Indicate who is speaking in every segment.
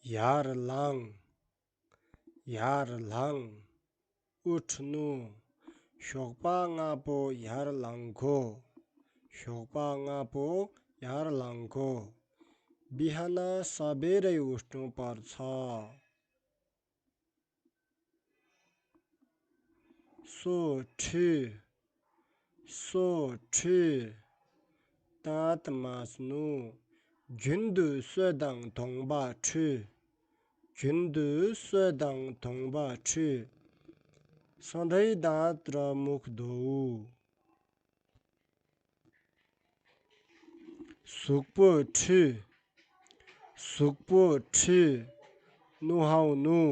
Speaker 1: यारलाङ यारलाङ उठ्नु Shokpa ngapo यारलाङको Shokpa ngapo यारलाङको बिहान सबेरै उठ्नु पर्छ सोठी दाँत माझ्नु झुन्डु स्वेदाङ थोङबा छु सधैँ दाँत र मुख धोऊ सुक्पो छु नुहाउनु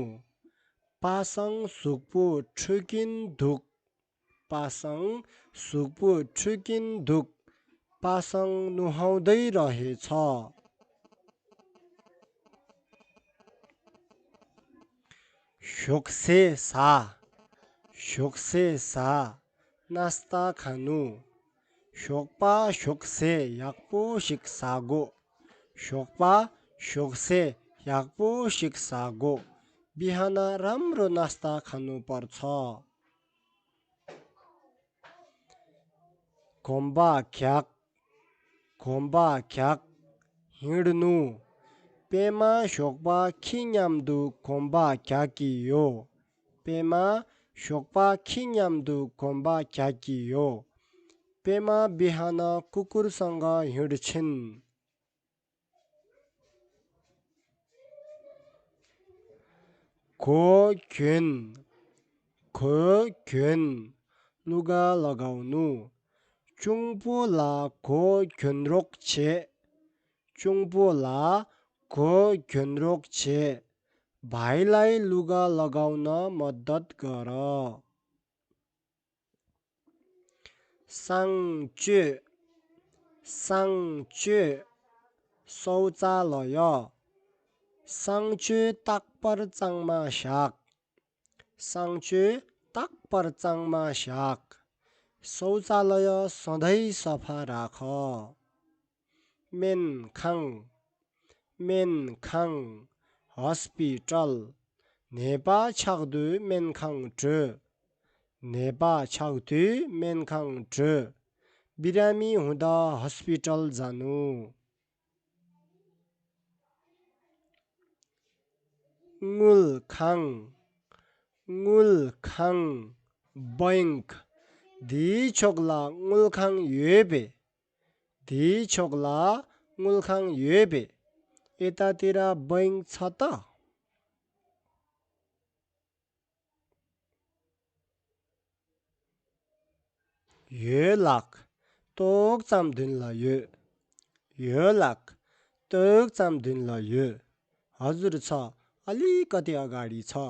Speaker 1: पासाङ सुक्पो ठुकिन धुक पासाङ नुहाउँदै रहेछ शोक्से सा नास्ता खानु शोकपा शोक्से याक्पो सिक्सागो बिहान राम्रो नास्ता खानु पर्छ खोम्बा ख्याक हिँड्नु पेमा शोकपा खिङयाम्दु खोम्बा ख्याकियो पेमा बिहान कुकुरसँग हिँड्छिन् खोक्योन लुगा लगाउनु चुङपो ला खोक्योन छे भाइलाई लुगा लगाउन मद्दत गर साङच्ये शौचालय साङच्ये ताक्परचाङमा स्याक शौचालय सधैँ सफा राख मेनखाङ हस्पिटल नेपा छ्याक्दु मेनखाङ ट्र बिरामी हुँदा हस्पिटल जानु ngulkhang बैंक धी छोकला ngulkhang युबे यतातिर बैंक छ त लाख तोक चाम दिन ल हजुर छ अलिकति अगाडि छ